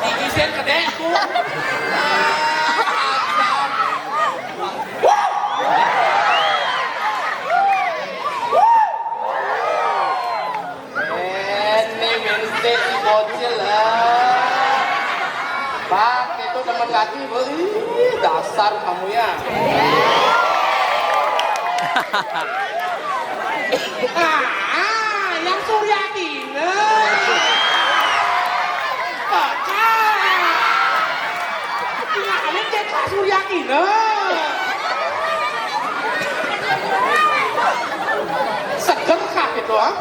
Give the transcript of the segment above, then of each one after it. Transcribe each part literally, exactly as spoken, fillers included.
Diisin kedekku. Ini minta si bocil lah. Pak, itu teman kaki, Bu. Ih, dasar kamu ya. Ah, yang Suryati. Nah. Pecah. Ngalir cek Suryati. Nah. Seger kah itu, ah?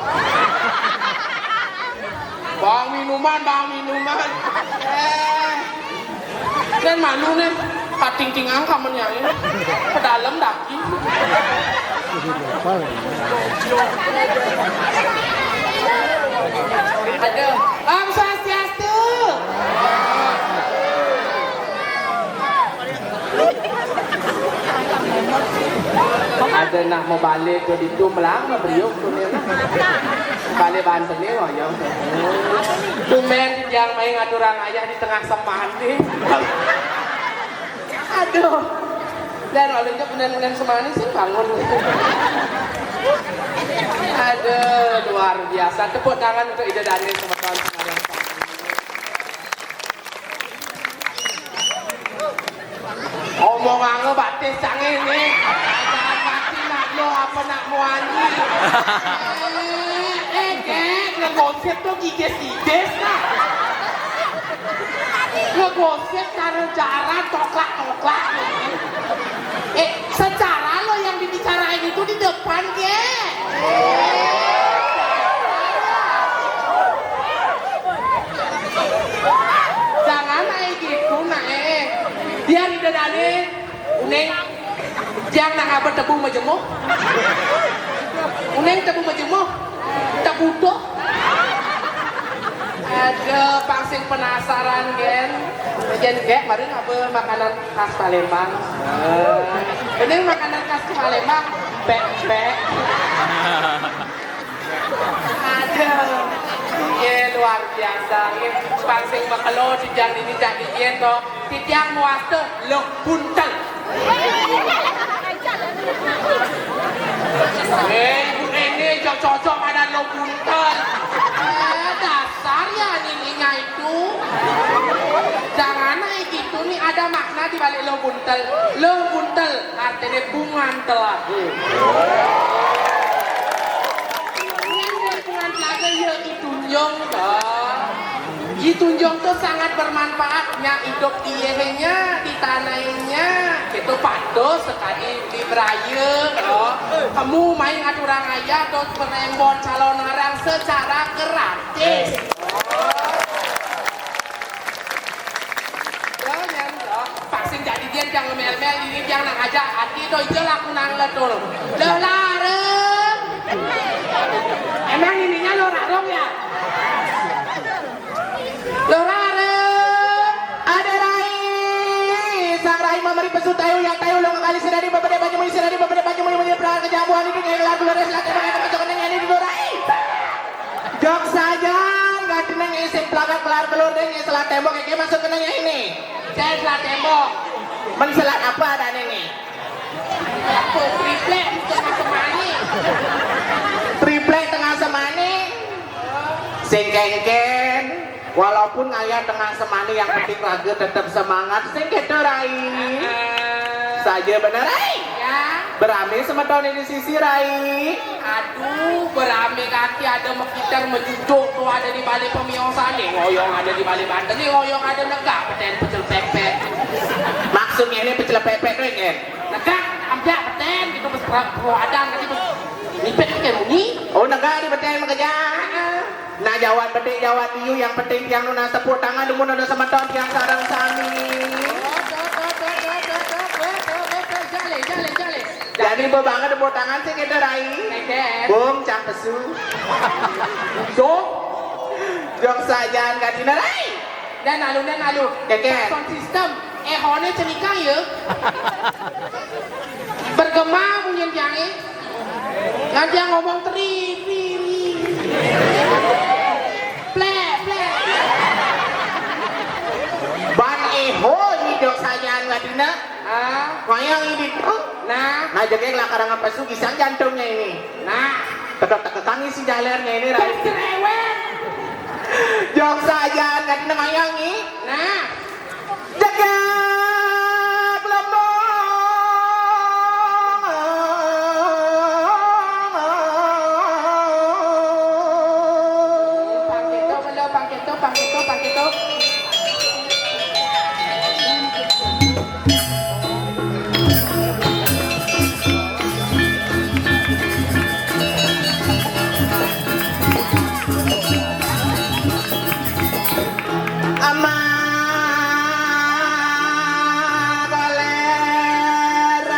Bang minuman, bang minuman. Eh. Dan malu nih, katingtingan kamu nyai. Pedalem daki. Aduh, Om Swastiastu. Ada nak mau balik ke ditu melang, beriuk tu ni. Balik Banten ni, wayang. Tumben yang main ngaturang ayah di tengah seman ni. Aduh. Dan lalu je benen-benen seman ni sih bangun. Aduh, luar biasa. Tepuk tangan untuk Ida Dane semeton sekarang. Batis cang ini. Jangan mati nak lo apa nak muani. Eh, eh, Kek, ngegosip tuh gigis-gigis, nah. Ngegosip cara-cara toklak-toklak. Eh, secara lo yang dibicarain itu di depan, Kek. Jangan naik gitu, nah, eh. Biar ide dane, uning, jang nang apa tebu majemuh. Uning tebu majemuh, tebu tuh. Ada pang sing penasaran, gen. Gen, Kek, mari ngapa makanan khas Palembang. Ini makanan khas Palembang, pek-pek. Aduh. Iya, luar biasa. Iya, pang sing makelo titiang ini cak diyen to. Titiang muaste lok buntel. Eh, ibu ini cocok-cocok pada lok buntel. Eh, dasar ya nininya itu. Jangan naik gitu nih, ada makna di balik lok buntel. Lok buntel artinya bungan telaga. Bungan telaga ya ditunjung toh. Ditunjung tuh sangat bermanfaat, nya hidup di yehenya, di tanahnya, itu patuh sekali di beraya toh. Kamu main aturang ayah atau penembon calon orang secara gratis. Yo, nyan, yo. Vaksin jadi dia yang mel-mel ini dia nak ajak hati tu je lah aku nang letul. Dah larang. Emang ininya lo rarong ya? Lo rarang. Ada rai. Sang rai mameri pesu tayu yang tayu lo ngakali sedari berbeda banyu muni sedari berbeda banyu muni muni perang kejamuan itu ngelar keluar selatan mana masuk kena ini dulu rai. Jok sajan, gadineng isin pelagat kelar telur deng selat tembok iki masuk kenanya ini. Saya selat tembok. Men selat apa ada ini? Apa triplek tengah semani? Triplek tengah semani. Sing kengken, walaupun ngayah tengah semani yang penting raga tetap semangat. Sing gitu rai. Saja bener rai. Ya. Berame semeton ini sisi rai. Aduh, berame kaki ada mekiter mejujuk tuh ada di balik pemiosan nih, ngoyong ada di balik banten nih, ngoyong ada negak peten pecel pepek. Maksudnya ini pecel pepek tuh kan? Negak, amjak peten gitu, bes pro ada nanti bes lipet kayak bunyi. Oh, negak di peten mengejar. Nah, jawat bedik, jawat iu, yang penting tiang nunas tepuk tangan, dumun nunas semeton tiang sareng sami. Jale, jale, jale. Jadi, bo banget tepuk tangan sih kita, Rai. Keten. Bung, cang pesu. Jok. Jok sajan, gadina, Rai. Dan alu, dan alu. Keten. Sound system. Eh, hone cenikang ya. Bergema bunyian tiangnya. Ngan tiang ngomong teri, teri. Plek, plek. Ban eho ni jok sajan gadina. Ah. Wayang ini tuh. Nah. Nah, jegeg lah kadang apa su gisang jantungnya ini. Nah. Tetap tekekang isi jalernya ini, Rai. Cerewet. Jok sajan gadina wayang ini. Nah. Jegeg lembong. Pangkito, melo, pangkito, pangkito, pangkito. Ama kolerang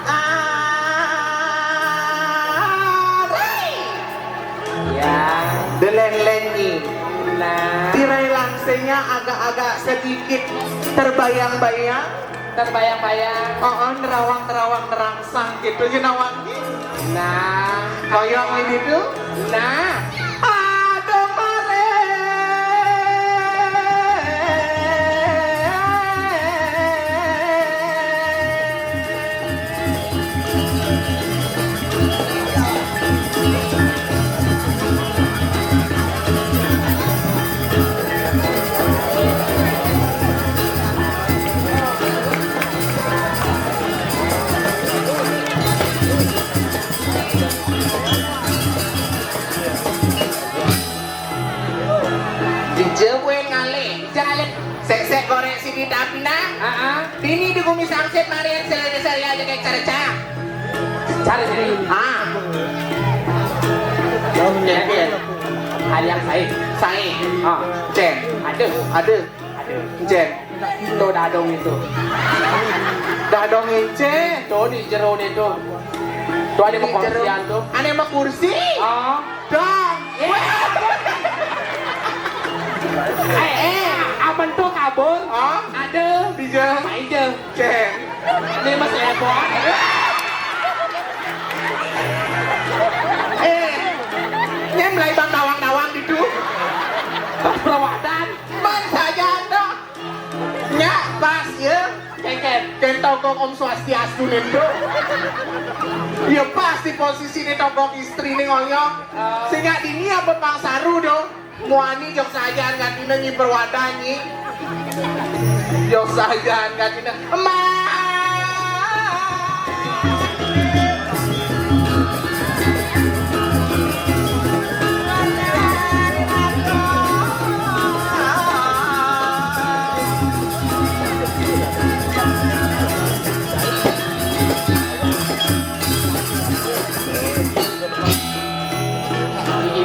arai. Ya. Deleng-lengi. Nah. Tirai langsenya agak-agak sedikit terbayang-bayang. Terbayang-bayang. Oh, oh, nerawang-nerawang nerangsang gitu, you know what I mean? Nah, koyong ini tuh. Nah. Aduh, mare. Tapi nah, heeh, dini di gumi sangsit mari yang seri-seri aja kayak cara cang. Cara jadi. Ah. Oke, oke. Ada yang saya. Saya. Ah. Cek. Ada. Ada. Ada. Cek. Tuh dadong itu. Dadong itu. Tuh di jero nih tuh. Tuh ada di kursian tuh. Ada yang kursi? Ah. Dong. Eh, eh, aman tuh kabur. Ah? Ada. Di jero. Aja. Cek. Ini masih heboh. Eh, ini mulai bang nawang-nawang gitu. Perawatan. Man saja dong. Nya pas ya. Keket. Kentau kok Om Swastiastu nih bro. Ya pas di posisi ini togok istri nih ngoyo. Sehingga dini apa pang saru dong. Muani jok saja nggak dina nyi perwata nyi. Jok saja nggak dina. Emak.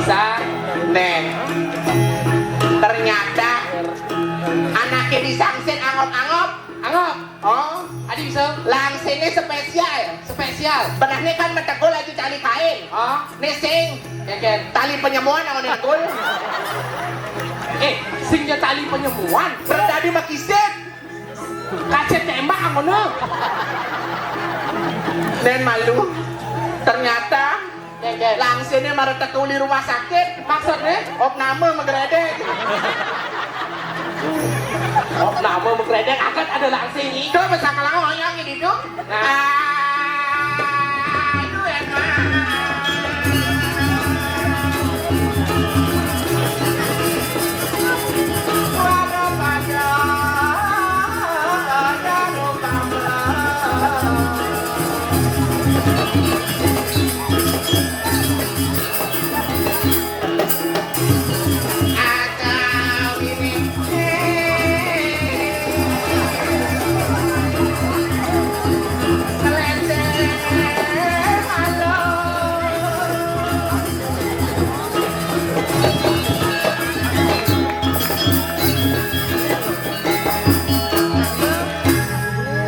Bisa. Nen. Ternyata anaknya disangsit angop-angop. Angop. Oh. Adi bisa. Langsingnya spesial. Spesial. Benahnya kan metegul aja tali kain. Oh. Nih sing. Keket. Tali penyemuan sama metegul. Eh, singnya tali penyemuan. Berarti makisit. Kacet tembak angono. Nen malu. Ternyata langsingnya maretek uli rumah sakit. Maksudnya? Opname megredek. Opname megredek, agat ada langsing itu. Itu bisa kalau yang ini tuh. Nah. Aduh, enak.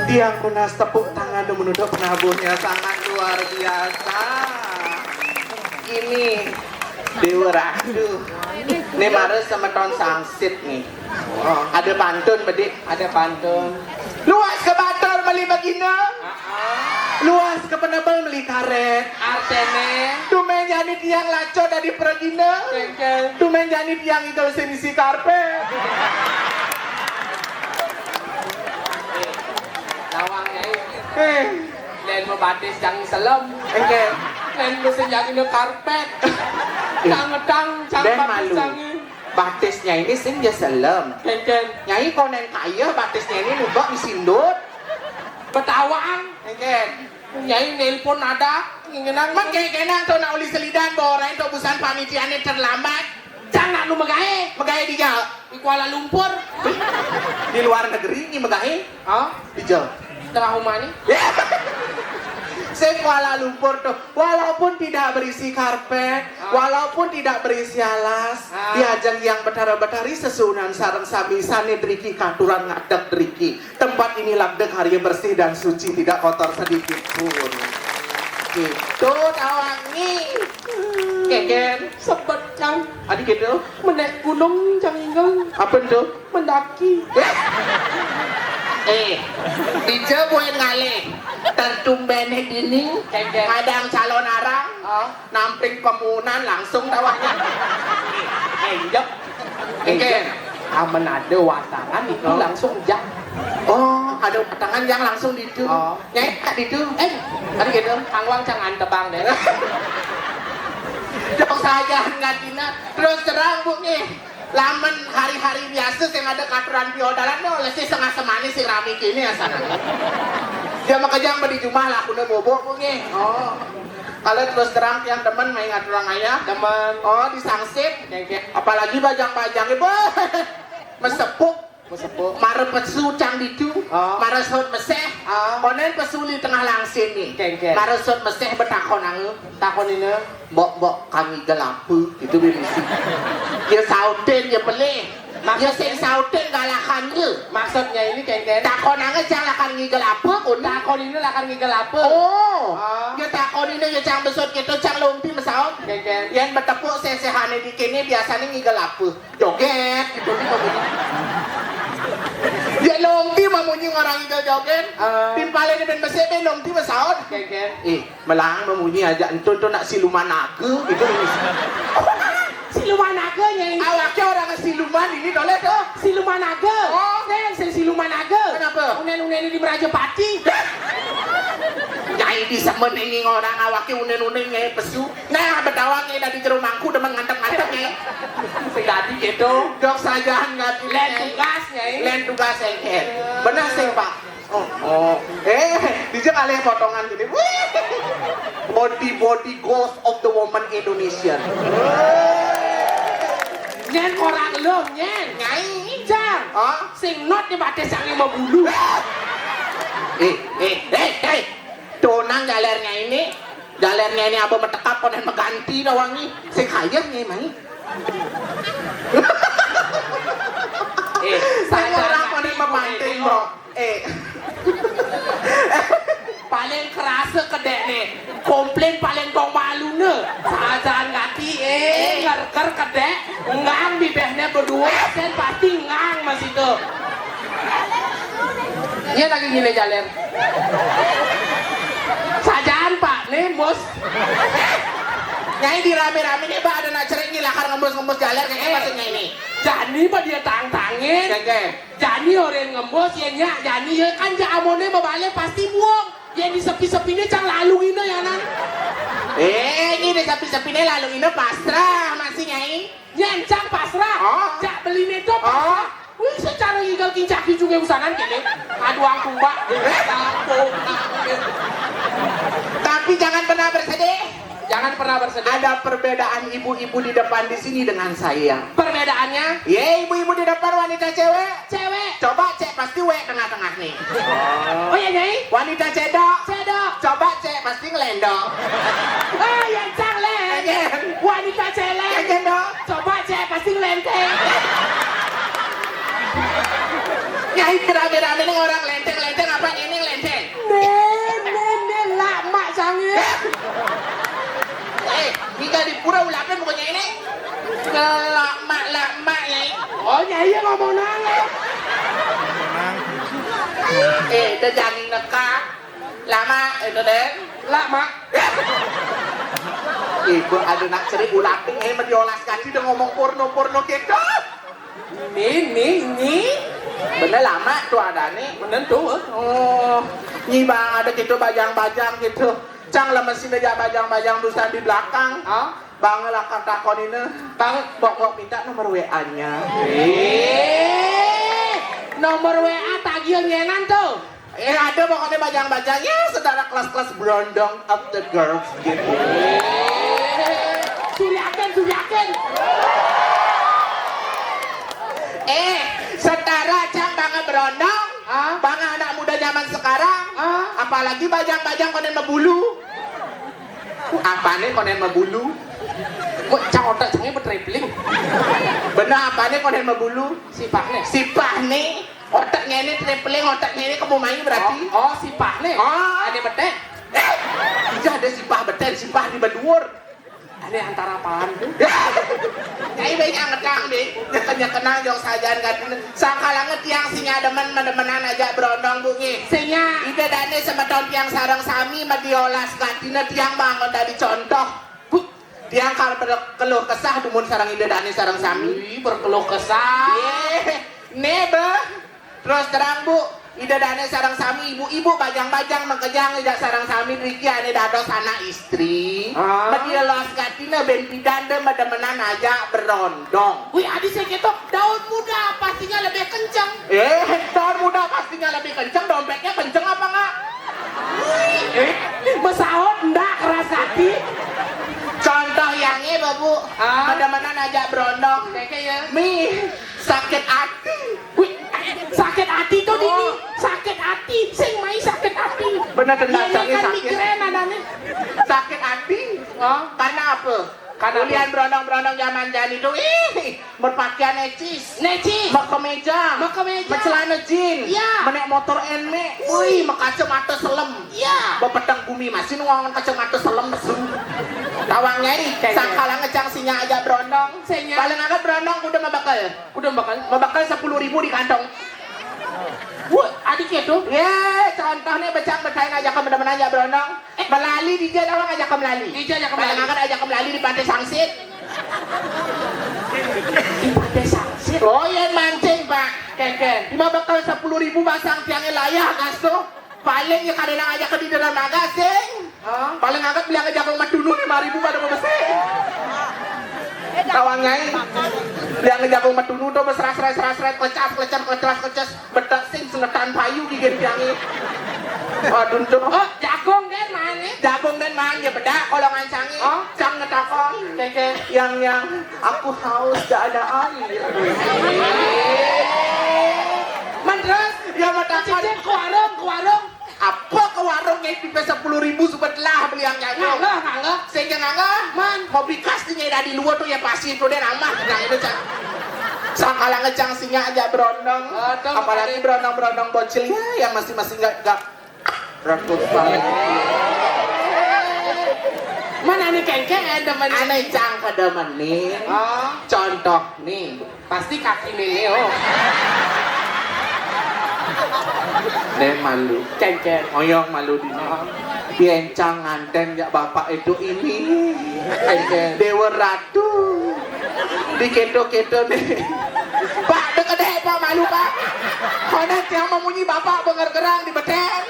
Tiang tunas tepuk tangan dan menutup penabuhnya sangat luar biasa. Ini Dewa Ratu. Ini mara semeton sangsit nih. Oh, ada pantun, Bedik. Ada pantun. Luas ke batur meli begina. Luas ke penebel meli karet. Artene. Tumen jani tiang laco dari pergina. Kengkel. Tumen jani tiang itu sing isi karpet. Nawang nyai. Eh. Lain mau batis cang selem. Oke. Lain mau senjagina karpet. Cang ngedang, cang batis malu. Cang. Batisnya ini sing dia selem. Kengkel. Nyai koneng kaya batisnya ini nubak di sindut. Betawang. Oke. Nyai nelpon ada, ngenang. Man kayak kenang tuh nak uli selidan bawa orang itu busan panitiane terlambat. Cang nak nu megae. Megae di jal. Di Kuala Lumpur. Di luar negeri ni megae. Hah? Di jal. Tengah rumah ni. Se Kuala Lumpur tuh, walaupun tidak berisi karpet, walaupun tidak berisi alas, di ajang yang betara-betari sesuunan sareng sami sane driki katuran ngadeg driki. Tempat ini lagdeg hari bersih dan suci, tidak kotor sedikit pun. Gitu, tawangi. Keken, sebet cang. Adi gitu. Menek gunung cang inggal. Apa tuh? Mendaki. Eh, dija buin ngalih. Tertumbene dini, keken, ngadang calon arang. Oh. Namping pemunan langsung tawanya. Enjek. Enjek. Amen ada watangan itu langsung jang. Oh, ada watangan yang langsung ditu. Oh. Nyai tak ditu. Eh, tadi gitu. Angwang jangan tebang deh. Dok saja nggak dina. Terus terang bu nih. Lamen hari-hari biasa sing ada katuran piodalan nih oleh si setengah semani si rami kini ya sana. Dia makanya yang di rumah lah kuda bobok bu nih. Oh. Kalau terus terang tiang demen main aturan ayah. Demen. Oh, disangsit. Apalagi bajang-bajang ibu. Mesepuk. Mara pesu cang ditu, ah, mara saut meseh, ah, konden pesu di tengah langsin ni. Kéngkén. Mara saut meseh betakonanga. Takonina. Mbok, mbok, kang ngigel apa? Gitu bini sih. Ya sautin, ya pelih. Ya sing sautin galakan ya. Maksudnya ini, kéngkén. Takonanga cang lakar ngigel apa, konden. Takonina lakar ngigel apa? Oh. Ah. Ya takonina ya cang besaut gitu, cang lumpi mesaut. Kéngkén. Yén betepuk sesehane di kene biasane ngigel apa? Jogét, gitu sih ngomongnya. Ya lumpi mamunyi orang ngigel jogét. Ah. Timpale di ben besik, ben lumpi mesaut. Kéngkén. Eh, melang mamunyi aja entu nak siluman naga, gitu. Siluman naga, Nyai. Awake orang siluman ini, dole tuh. Siluman naga. Oh. Sing, sing siluman naga. Kenapa? Unen-unen di Merajapati. Nyai di semen ini orang awake unen-unen, Nyai pesu. Nah, betawa, Nyai, dadi jero mangku demen ngantep-ngantep, Nyai. Sing dadi gitu. Dok sajan nggak. Lén tugas, Nyai. Lén tugas, Nyai. Bener sih, Pak. Oh, oh. Eh, dijak alih potongan gini. Wih. Body, body ghost of the woman Indonesian. Nyén korang lho, nyén. Nyai. Jang. Hah? Sing not di mate sang lima bulu. Eh, eh, eh, eh. Tunang jalernya ini. Jalernya ini apa metekap konen mengganti doang nih. Sing kaya nih, Mai. Eh, saya orang konen memanting, Bro. Eh. Paling kerasa kedék nih. Komplain paling tong malu nih. Sajan gati, eh, ngerker kedék, ngang bibehnya berdua, sen pasti ngang masih tuh. Iya lagi gini jaler. Sajan, Pak, nih, Bos. Nyai di rame-rame nih, Pak, ada nak cerik nih, lakar ngembus-ngembus jaler, kayak maksudnya ini. Jani mah dia tangtangin. Oke. Jani orang ngembus, ya, nyak, Jani, ya, kan, ja amone mah balik pasti buang. Ya, di sepi-sepinya cang lalu ini, ya, nan. Eh, ini di sepi-sepinya lalu ini pasrah, masih, Nyai. Nyén cang pasrah. Ah. Jak beli neto pasrah. Ah. Wih, secara legal kincak di juga usanan gini. Aduh, angkung, Mbak. Sampun. Tapi jangan pernah bersedih. Jangan pernah bersedih. Ada perbedaan ibu-ibu di depan di sini dengan saya. Perbedaannya? Ye, ibu-ibu di depan wanita cewek. Cewek. Coba cek, pasti wek tengah-tengah nih. Oh ya, Nyai? Wanita cedok. Cedok. Coba cek, pasti ngelendong. Oh ya, cang lendeng. Wanita celeng. Lendong. Coba cek, pasti ngelenteng. Nyai rame-rame nih orang lenteng-lenteng apa ini ngelenteng? Nen, nen, nen, lak mak sange. Eh, tinggal di pura ulakan bukannya ini. Lak mak, lak mak, Nyai. Oh, Nyai yang ngomong nangis. Eh, udah jangan neka. Lama itu, Den. Lama. Ibu ada nak cerik ulaping, eh, mediolas gaji udah ngomong porno-porno gitu. Ini, ini, ini. Bener lama tuh ada nih. Bener tuh, eh. Oh, nyi bang ada gitu bajang-bajang gitu. Cang lemesin aja bajang-bajang busan di belakang. Ah? Bang lah kata konine. Bang, bok-bok minta nomor W A-nya. Eh, nomor W A tagih nyenan tuh. Eh, ada pokoknya bajang-bajangnya, saudara kelas-kelas berondong of the girls gitu. Suriaken, Suriaken. Eh, setara cang banget berondong, ah, banget anak muda zaman sekarang, ah, apalagi bajang-bajang konen mebulu. Apane konen mebulu? Kok cang otak cangnya betripling? Bener, apane konen mebulu? Sipahne. Sipahne. Otaknya ini tripling, otaknya ini kemu mai berarti. Oh, oh, sipahne. Oh. Ada beten. Eh, iya ada sipah beten, sipah di baduur. Ada antara apaan tuh? Nyai banyak ngetang deh. Nyeken-nyekenang jong sajan kan. Sangkalanga tiang sinya demen, medemenan aja berondong bunyi. Sinya. Ida dane semeton tiang sareng sami mediolas gatina tiang bangun dari contoh. Bu, tiang kalau berkeluh kesah dumun sareng ida dane sareng sami. Wih, berkeluh kesah. Ye, ne, Beh. Terus terang, Bu, ida dane sareng sami ibu-ibu bajang-bajang mengkejang ida sareng sami driki ane dados anak istri. Ah. Mediolas gatina ben pidan de medemenan aja berondong. Wih, adi saya gitu, daun muda pastinya lebih kenceng. Eh, daun muda pastinya lebih kenceng, dompetnya kenceng apa enggak? Eh, mesaut ndak keras hati. Contoh yang ini, Babu. Ah. Medemenan aja berondong. Kayak ya. Mi, sakit hati. Wih, eh, Sakit ati to, Dini. Oh. Sakit ati, sing mai sakit ati. Bener, bener, sakit, kan sakit. Migrain anané. Sakit ati? Oh. Karena apa? Karena apa? Ulian brondong-brondong zaman jani to, ih, berpakaian necis. Necis. Berkemeja. Berkemeja. Bercelana jeans. Iya. Menek motor Nmax. Wih, berkacamata selem. Iya. Bepeteng bumi masih nunggu kacamata selem. Tawang Nyai, sangkala ngecang sinyak aja brondong. Sinyak. Paling angkat brondong udah mabakel. Udah mabakel. Mabakel sepuluh ribu di kantong. Wah, adik itu? Ya, contohnya becak betain aja ke bener-bener aja brondong. Eh. Melali di dia tawang aja ke melali. Di dia aja ke melali. Paling angkat aja ke melali di Pantai Sangsit. Di Pantai Sangsit? Oh, iya, mancing, Pak. Keke. Mabakel sepuluh ribu basang tiangnya layah, gas tuh. Paling ya kadang aja ke di dalam naga, sing. Hah? Paling angkat beli jagung matunu lima ribu pada mau besi. Tawang Nyai. Beli jagung matunu to, seras, seras, seras, seras, klecas, klecas, klecas, klecas. Bedak sing sengetan payu di gentiangi. Aduh, tuh. Oh, jagung den mana? Jagung den mana? Ya bedak kalau ngancangi. Oh. Cang ngetakon. Keke. Yang, yang, aku haus, gak ada air. Man, terus? Ya, matakon. Cicip ke warung, ke warung. Apa ke warung yang tipe sepuluh ribu sebelah beli yang nyanyi? Ngangah, ngangah. Sehingga ngangah. Man. Mau bikas di nyai dari luar tuh ya pasti itu deh ramah. Nah, itu, Cang. Sangkala ngecang sinyak aja brondong. Aduh, apalagi brondong-brondong bocil ya, yang masih-masih nggak, nggak ratus banget. Mana nih kengkeng ada mana? Aneh cang kada meni. Oh. Contoh nih. Pasti kaki Mini, oh. Nih malu. Kengkeng. Oyong malu di. Oh. Piencang nganten ya bapak itu ini. Kengkeng. Dewa Ratu. Diketo-keto nih. Pak, dek dek, Pak, malu, Pak. Kono tiang memunyi bapak benger gerang di bedeng.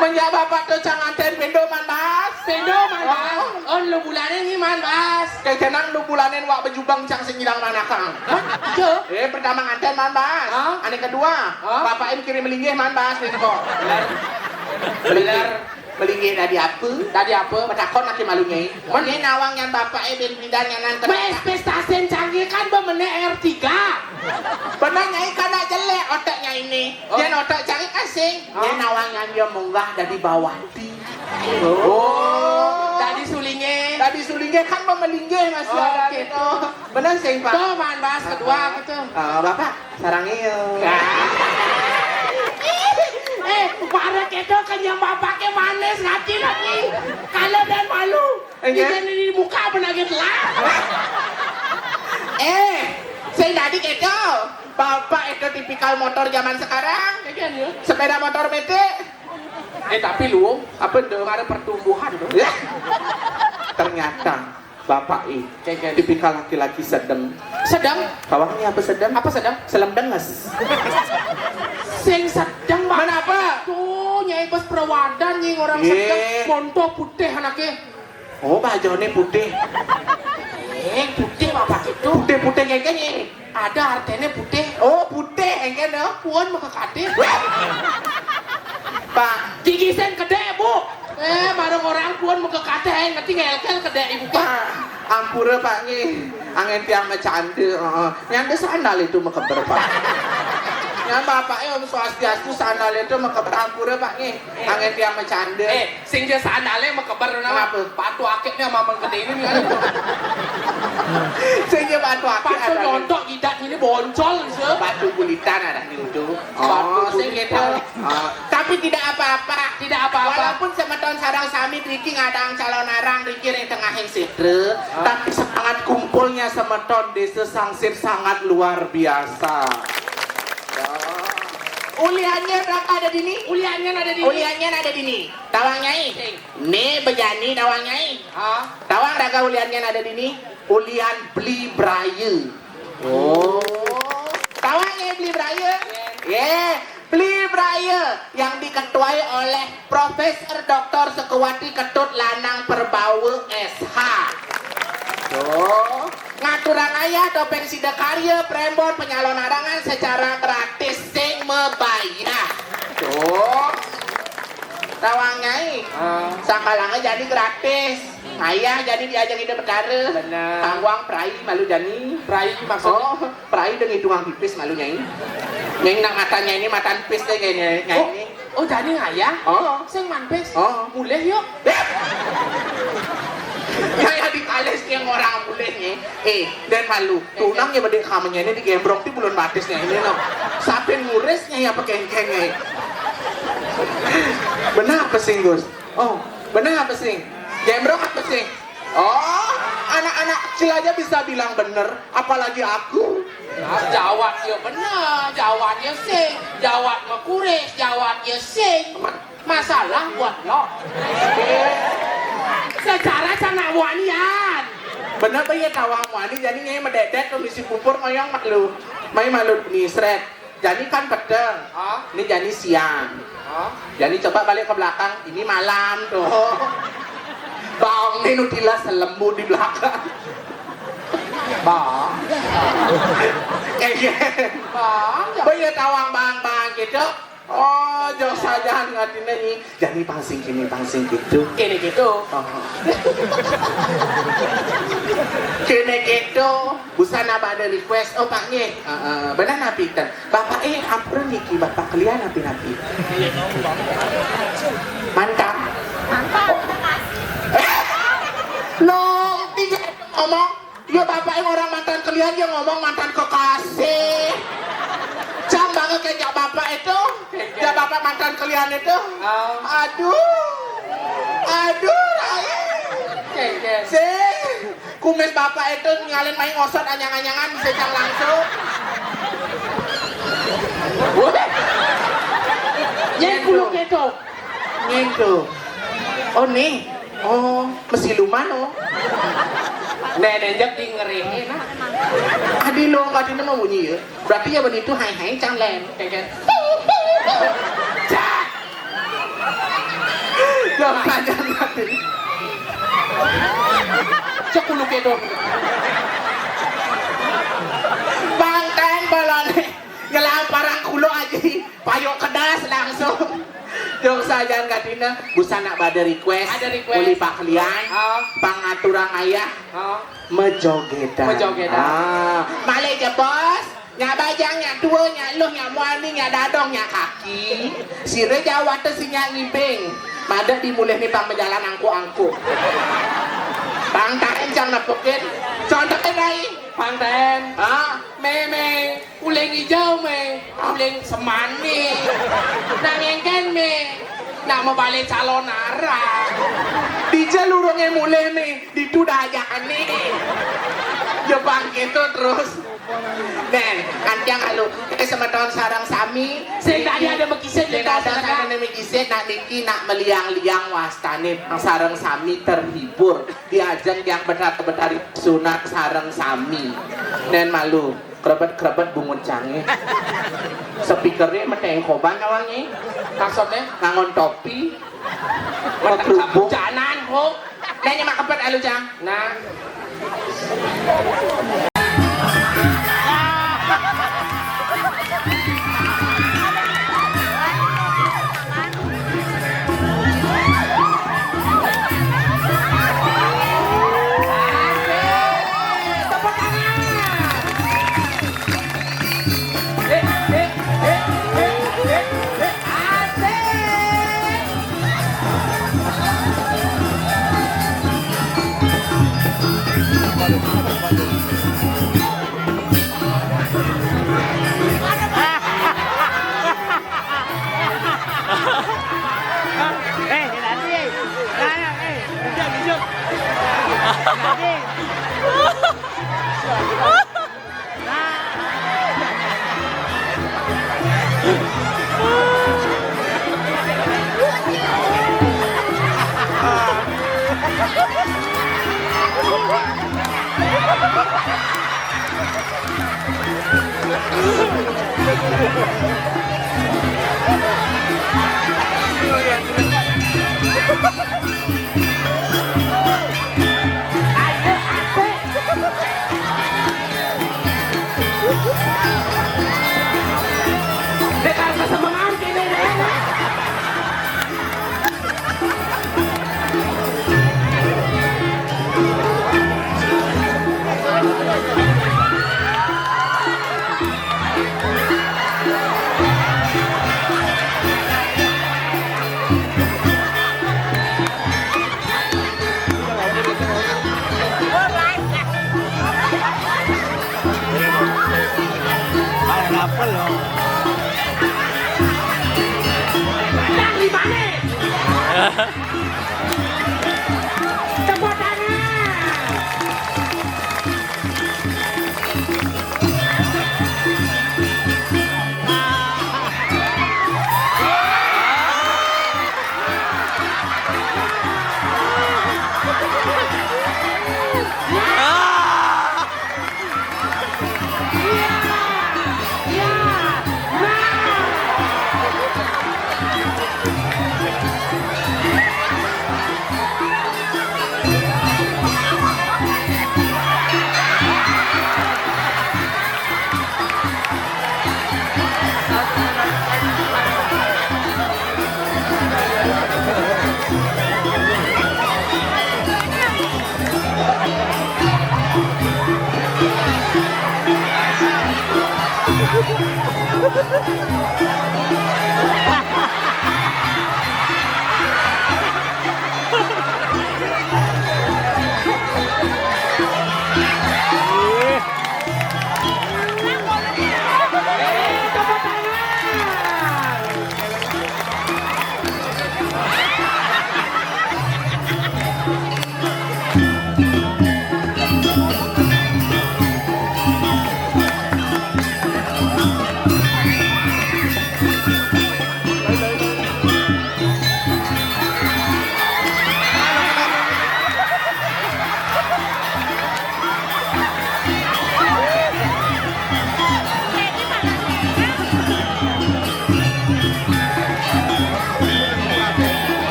Menjak bapak tuh cang nganten pindo, Man Bas. Pindo, Man Bas. Oh. Oh, lu bulanan nih, Man Bas. Kayak jenang lu bulanan wak bejubang cang sing hilang manakang. Hah? Iya. Eh, pertama nganten, Man Bas. Hah? Ane kedua, hah? Bapak em kirim melinggih, Man Bas, nih kok. Bener. Bener. Melinggih tadi apa? Tadi apa? Matakon lagi malu, Nyai. Men- Nyai nawang yang bapak eh ben pindah nyanan ke. Mes pestasen canggih kan bemenek R tiga. Benar, Nyai, karena jelek otaknya ini. Oh. Yang otak canggih kasing. Oh. Nyai nawang yang dia munggah dari bawah. Oh. Tadi sulingnya. Tadi sulingnya kan memelinggih, Mas. Oh, ya, oke. Gitu. Benar sih, Pak. Tuh, Man Bas kedua gitu. Ah, Bapak. Sarang iyo. Eh, para keto kenyang bapaknya manis ngati lagi. Kalau dan malu, iya. Di muka apa lagi telah? Eh, saya tadi keto. Bapak itu tipikal motor zaman sekarang. Iya, iya. Sepeda motor metik. Eh, tapi lu apa tuh? Ada pertumbuhan tuh. Ya. Ternyata Bapak I, kengkeng. Tipikal laki-laki sedang. Sedang? Kawangnya apa sedang? Apa sedang? Selem denges. Sing sedang, Pak. Mana apa? Tuh, Nyai bos perawadan, Nyai orang sedang. Monto putih anaknya. Oh, bajone putih. Eh, putih apa gitu? Putih-putih kengkeng, Nyai. Ada artinya putih. Oh, putih kengkeng, no? Puan maka kadih. Pak. Gigi sen kedek, Bu. Eh, bareng orang pun muka kate, eh, ngerti ngelkel kedek ibu, Pak. Pak, ampura, Pak, nggih. Angen tiang macanda, heeh. Nyanda sandal itu mekeber, Pak. Yang bapaknya Om Swastiastu sandal itu mekeber, ampura, Pak, nggih. Angen tiang macanda. Eh, sing dia sandalnya mekeber nama. Kenapa? Batu akiknya mamang gede ini nih. Sing dia batu akik. Batu ada. Nyontok gidat ini boncol, bisa. Batu bulitan ada di itu. Oh, sing gitu. Ah, tapi tidak apa-apa. Tidak apa-apa. Walaupun semeton sareng sami driki ngadang calon arang driki ring tengahing sidra, ah, tapi semangat kumpulnya semeton Desa Sangsit sangat luar biasa. Ya. Uliannya berapa ada dini? Uliannya ada dini. Uliannya ada dini. Tawang Nyai. Sing. Né bejani tawang Nyai. Ah. Tawang raga uliannya ada dini. Ulian beli beraya. Oh. Tawang Nyai beli beraya? Ye. Beli beraya yang diketuai oleh Profesor Doktor Sukawati Ketut Lanang Perbawa S H. Tuh. Ngaturang ayah topeng sida karya prembon penyalon arangan secara gratis sing mabayah. Tuh. Tawang Nyai. Ah. Sangkalangnya jadi gratis. Ayah jani diajeng Ida Betara. Bener. Tangguang prai malu jani. Prai maksudnya? Oh, prai deng hitungan pipis malu nyai. Nyai nak matan nyai ini matan pis deh kayaknya nyai ini. Oh, jani ayah? Oh. Sing manpis? Oh. Mulih yuk. Nyai adi kalis yang orang mulih nyai. Eh, dan malu. Tunang ya bedek kamu nyai ini di gembrong di bulan batis nyai ini no. Sapin nguris nyai apa kengkeng nyai. Benar apa sih Gus? Oh, benar apa sih? Gembrong apa sih? Oh, anak-anak kecil aja bisa bilang bener, apalagi aku. Nah, jawat ya bener, jawat ya sing, jawat mekuris, jawat ya sing. Masalah buat lo. Secara cana wanian. Bener apa ya tawang wani, jadi nyai mededet kondisi pupur ngoyong malu. Mai malu misret. Jani kan peteng. Hah? Ini jani siang. Hah? Jani coba balik ke belakang, ini malam tuh. Bang, ini nutila selembut di belakang. Bang. Kayak gitu. Bang, ya. Bang, ya tawang bang, bang gitu. Oh, jauh saja ngatinnya nih. Jani pangsing kini, pangsing gitu. Kini gitu. Oh. Kini gitu. Busana pada request, oh Pak nggih. Heeh, benar napi ten. Bapak eh ampun niki Bapak kalian napi-napi. Mantap. Mantap. Eh, no, tidak ngomong. Ya Bapak yang orang mantan kalian yang ngomong mantan kekasih. Cang banget kayak Bapak itu. Ya Bapak mantan kalian itu. Oh. Aduh. Aduh, Rai. Sih. Kumis bapak itu ngalin main ngosot anyang-anyangan sejak langsung. Nyentuh. Nyentuh. Oh nih. Oh, mesiluman oh. Nenek jek di ngerihin. Adi lo kadina mau bunyi ya. Berarti ya begitu hai hai cang len. Kayak gitu. Cak. Jangan aja nanti. Cek kuluk itu. Bangten balon. Ngelamparang kulo aja. Payo kedas langsung. Jok sajan katina. Busan nak pada request. Ada request. Uli paklian. Oh. Pangaturang ayah. Oh. Mejogedan. Mejogedan. Ah. Malik je bos. Nyak bajang, nyak tua, nyak luh, nyak muani, nyak dadong, nyak kaki. Sire jawat si nyak ngibing. Mada dimulih ni pang bejalan angku-angku. Pang taen cang nepukin. Contohin ai. Pang taen. Ah. Me, me. Uling hijau me. Uling semani. Nak ngengken me. Nak mebalik calon arah. Dija lurungnya mulih me. Ditu dah ajak ane. Jepang gitu terus. Nen, antiang alu. Eh, semeton sareng sami. Sing tadi ada mekisit, sing ada sareng mekisit, nak niki, nak meliang-liang wastane. Sareng sami terhibur. Diajeng yang betar-betari sunat sareng sami. Nen malu. Krebet-krebet bungut cange. Speakernya meteng koban awange. Maksudnya? Ngangon topi. Meteng kerubung. Janan, ho. Nanya mak kepet alu cang. Nah. Tepuk tangan. Eh, eh, eh, eh, eh, eh. Asik. Eh, nanti, eh. Nah, eh, duduk, duduk. Nanti. Tepuk tangan.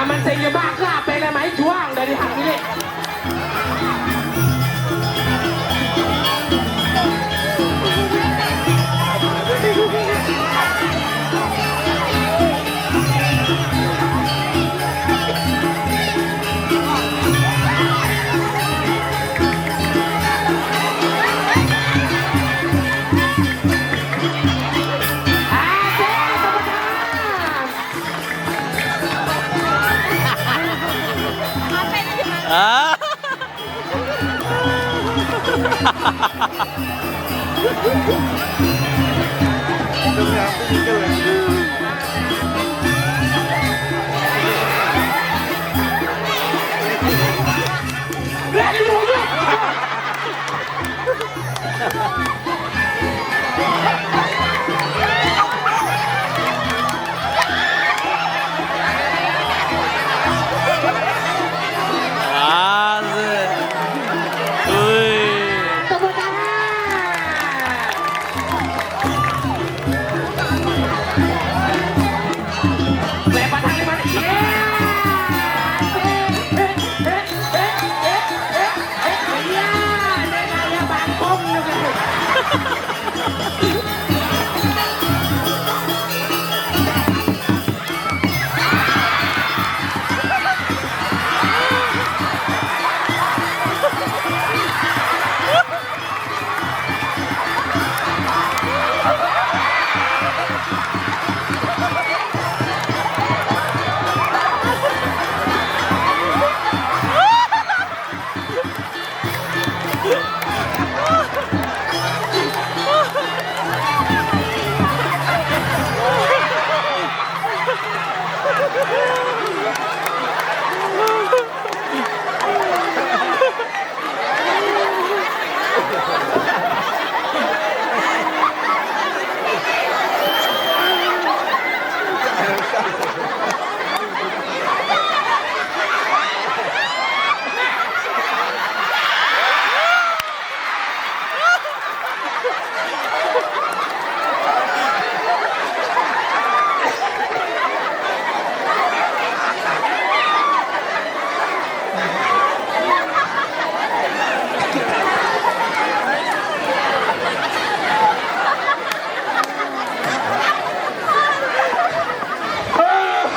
Aman saya nyebak ke apa yang namanya juang dari hak milik. Ah. Asik. Wih. Tepuk tangan. Lepas tangan, mana? Iya. Asik. Eh, eh, eh, eh, eh, eh. Iya, ada gaya bangkong juga.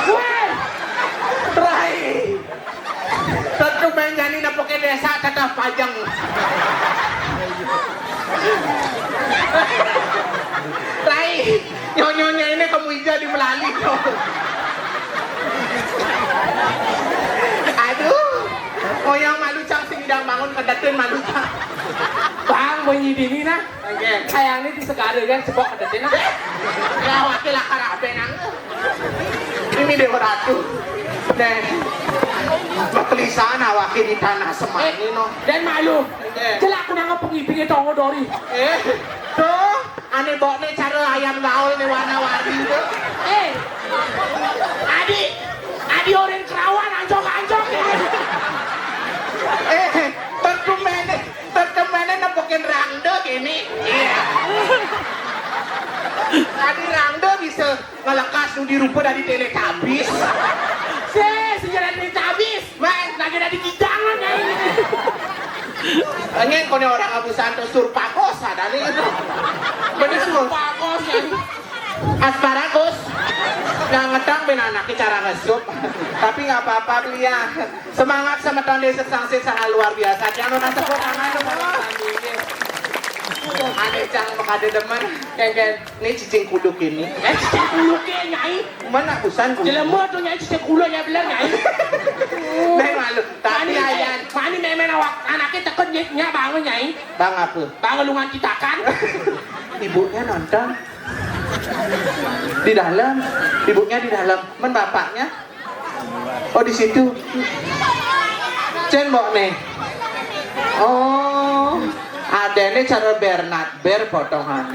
Weh, Rai. Tentu main nyanyi napoke desa tetap pajang. Rai, nyonyonya ini kamu ija di Melali. Aduh, oyang malu cang sing idang bangun kedatun malu cang. Bang, Menyidini nah. Oke. Kayaknya di segara kan sebok ada nah. Ya, wakil lah karena apa nang? Ini Dewa Ratu. Nah, perkelisahan awake di tanah semani no. Dan malu. Oke. Celak aku nang pengibingnya tongo dori. Eh, tuh, aneh bokne cara ayam gaul nih warna-warni tuh. Eh, Adi, Adi orang kerawan ancok-ancok ya. Eh, tentu mene, tentu mene nepukin rangda gini. Iya. Tadi rangda bisa ngelekas nu dirupa dari Teletubbies. Se, sejarah Teletubbies. Mas, lagi ada di gidangan ya ini. Enggak, kone orang Abu Santo surpakos ada nih itu. Bener tuh. Surpakos ya. Asparagus. Yang ngedang ben anaknya cara ngesup. Tapi nggak apa-apa, Blia. Semangat semeton desa sangsit sangat luar biasa. Jangan lupa tepuk tangan, teman-teman. Ane cang makade demen. Kengken. Ini cicing kuluk ini. Eh, cicing kuluk ya, Nyai. Mana busan kuluk? Jelema tuh, Nyai, cicing kuluk ya bener, Nyai. Neng malu. Tapi mani, ayan. Mani memen awak anaknya teken, Nyai, bangun, Nyai. Bang apa? Bangun lungan citakan. Ibunya nonton. Di dalam. Ibunya di dalam. Men bapaknya? Oh, di situ. Cen mbok nih. Oh, adene cara Bernard Ber potongan.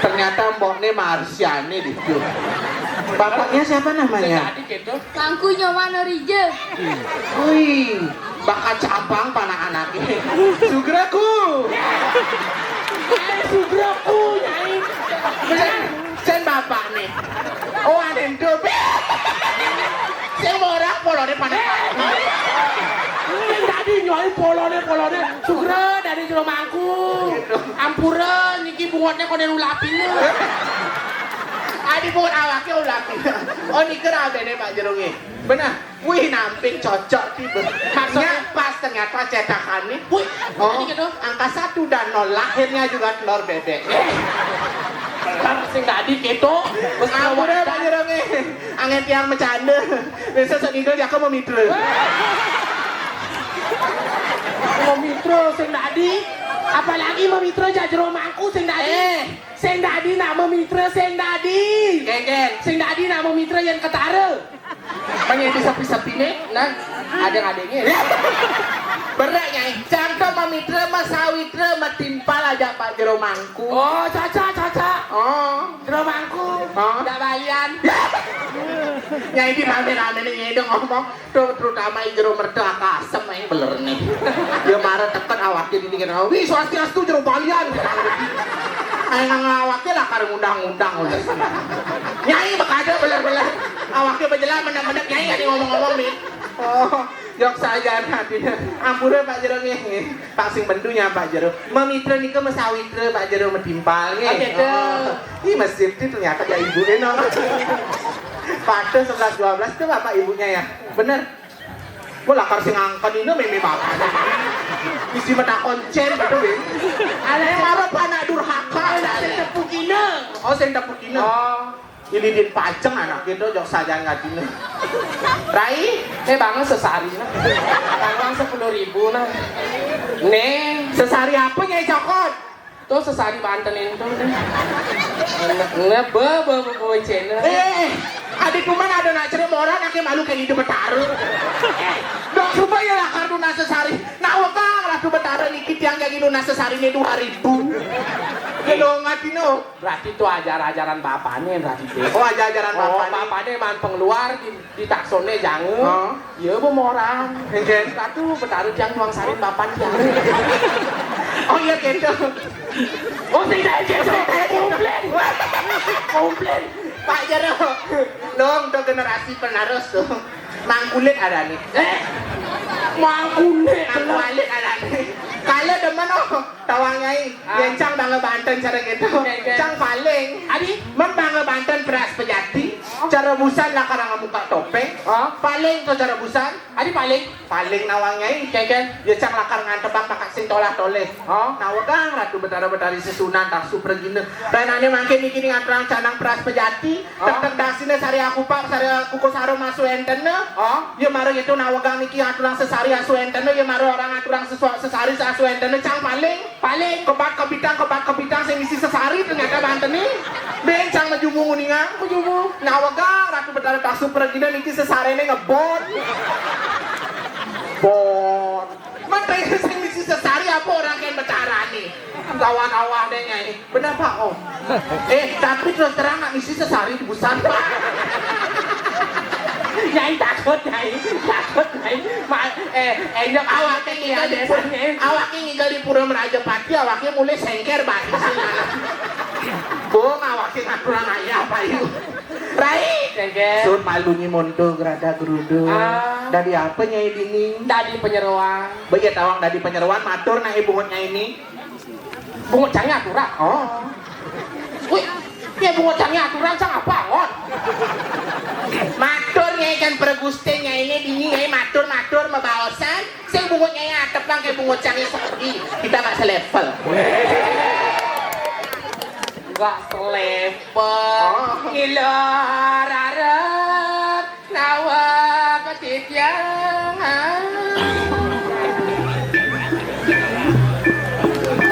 Ternyata mbok nih Marsiani di situ. Bapaknya siapa namanya? Mangku Nyoman Orija. Wih, bakal cabang panah anaknya. Sugraku. Eh, Sugraku, Nyai. Bener. Sen bapak nih. Oh, ada itu. Sing ora polone panas. Sing dadi nyoi polone, polone. Sugra dari jero mangku. Ampura niki bungotne kone ulapine. Adi bungot awake ulapine. Oh, niki rabene Pak Jerunge. Bener. Wih, namping cocok tiba. Maksudnya? Pas ternyata cetakannya. Wih, oh, jadi gitu. Angka satu dan nol lahirnya juga telur bebek. Kan sing tadi gitu. Ampun ya, Pak Jerunge. Angin tiang bercanda. Biasa sok ngidul ya, aku mau mitra. Mau mitra sing tadi. Apalagi mau mitra jak jero mangku sing tadi. Eh. Sing dadi nak mamitra sing dadi. Kengken. Sing dadi nak mamitra yen ketara. Mengin di sepi-sepine, nah, ada ngadenge. Berat, Nyai. Cangkem mamitra, masawitra, matimpal aja Pak Jero Mangku. Oh, cocok, cocok. Oh. Jero Mangku. Oh. Ndak balian. Nyai di rame-rame nih, Nyai dong ngomong. Tuh, terutama i jero merta kasem ae belerne. Ya mara teken awake dini kena, "Wi, swastiastu jero balian." Ae nang awake lakar ngundang-ngundang wis. Nyai bekade beler-beler. Awake bejelas mendek-mendek nyai ade ngomong-ngomong nih. Oh, yok sajan atine. Ampure Pak Jero nggih, nggih. Pak sing bendu nya Pak Jero. Memitra nika mesawitra Pak Jero metimpal nggih. Oke, tuh. Oh. Ih, Mas Sifti ternyata ya ibu eno. Pada sebelas dua belas itu bapak ibunya ya. Bener. Gua lakar sing angken ini meme bapak. Isi mata koncen gitu, Win. Ada yang marah anak durhaka. Oh, sing tepukina. Oh, sing tepukina. Oh. Ini din pajeng anak gitu, jok sajan ngadine. Rai, eh, bangun sesari nah. Tanggal sepuluh ribu nah. Nih, sesari apa, Nyai Cokot? Tuh sesari banten itu tuh. Nge-, nge-, be-, be-, be-, be-, channel. Eh, adi cuman ada nak cerita orang, nake malu kayak gitu betara. Eh, dok, coba ya lah kartu nase sari. Nak wekang Ratu Betara niki tiang jadi lunas sesarine dua ribu. Ya dong, ngatino. Berarti itu ajar-ajaran bapaknya berarti itu. Oh, ajar-ajaran bapaknya. Oh, bapaknya man pengeluar di, di taksone jange. Oh. Iya, bu moran. Enggak. Ratu Betara tiang nuang sarin bapaknya. Oh, iya gitu. Oh, tidak gitu. Komplain. Komplain. Pak Jero. Dong, tuh generasi penerus tuh. Mangkulit ada nih. Eh, Mangkulit. Mangkulit ada nih. Kalau demen oh, tawang nyai. Ah. Yen cang bange banten cara gitu. Oke, oke. Cang paling. Adi? Men bange banten beras pejati. Oh. Cara busan lakar ngamukak topéng. Hah? Paling to cara busan. Adi paling. Paling nawang nyai. Kénkén. Ya cang lakar ngantebang bakat sing tolah-tolih. Hah? Nawegang Ratu Betara Betari Sesuunan taksu pragina. Ranané mangkin niki ngaturang canang pras pejati. Hah? Tektek dasina sari akupak, sari kukus harum asu énténné. Hah? Ya mara itu nawegang niki ngaturang sesari asu énténné, ya mara orang ngaturang sesua-, sesari asu énténné cang paling. Paling kebat kebitang, kebat kebitang sing isi sesari ternyata banten nih. Bencang majumu nguningang. Majumu. Nawegang Ratu Betara taksu pragina niki sesaréné ngebon. Bon. Menteri sing isi sesari apa orang kén Betara nih. Gawat-gawat deh nyai. Bener Pak Om. Eh, tapi terus terang nak ngisi sesari di busan Pak. Nyai takut, Nyai. Takut, Nyai. Ma-, eh, eh, awak nih ya, desa, Nyai. Awak nih ninggal di Pura Merajapati, awak nih mulai sengker bari. Bung, awak nih ngaturang ayah, Pak Yu. Rai. Sengker. Sun malu nyi monto gerada gerudu. Ah. Dadi apa nyai dini? Dadi penyeroan. Bagi tawang dadi penyeroan, matur nah ibu nyai ini. Bungut cangé aturang. Oh. Wih, ya bungut cangé aturang, cang apa, Ngon? Matur nyai kan perguste nyai ini dini nyai matur-matur mabaosan. Sing bungut nyai atep bang kayak bungut cangé sekedi. Kita nggak selevel. Nggak selevel. Oh. Gila raret. Nawa ketitiang.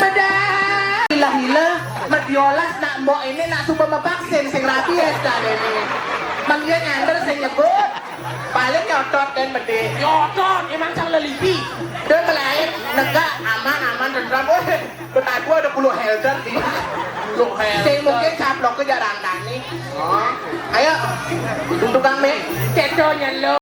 Bedah. Ilah-ilah, mediolas nak mbok ini nak suba mevaksin sing rabies dah ini. Manggil nyander sing nyebut. Paling nyotot kan mede. Nyotot, emang sang lelipi. Dia melain negak aman-aman tentram. Weh. Betadu ada puluh helder di. Puluh helder. Sing mungkin caplok ke jarang dani. Oh. Ayo, tukang mik. Cedo nyelo.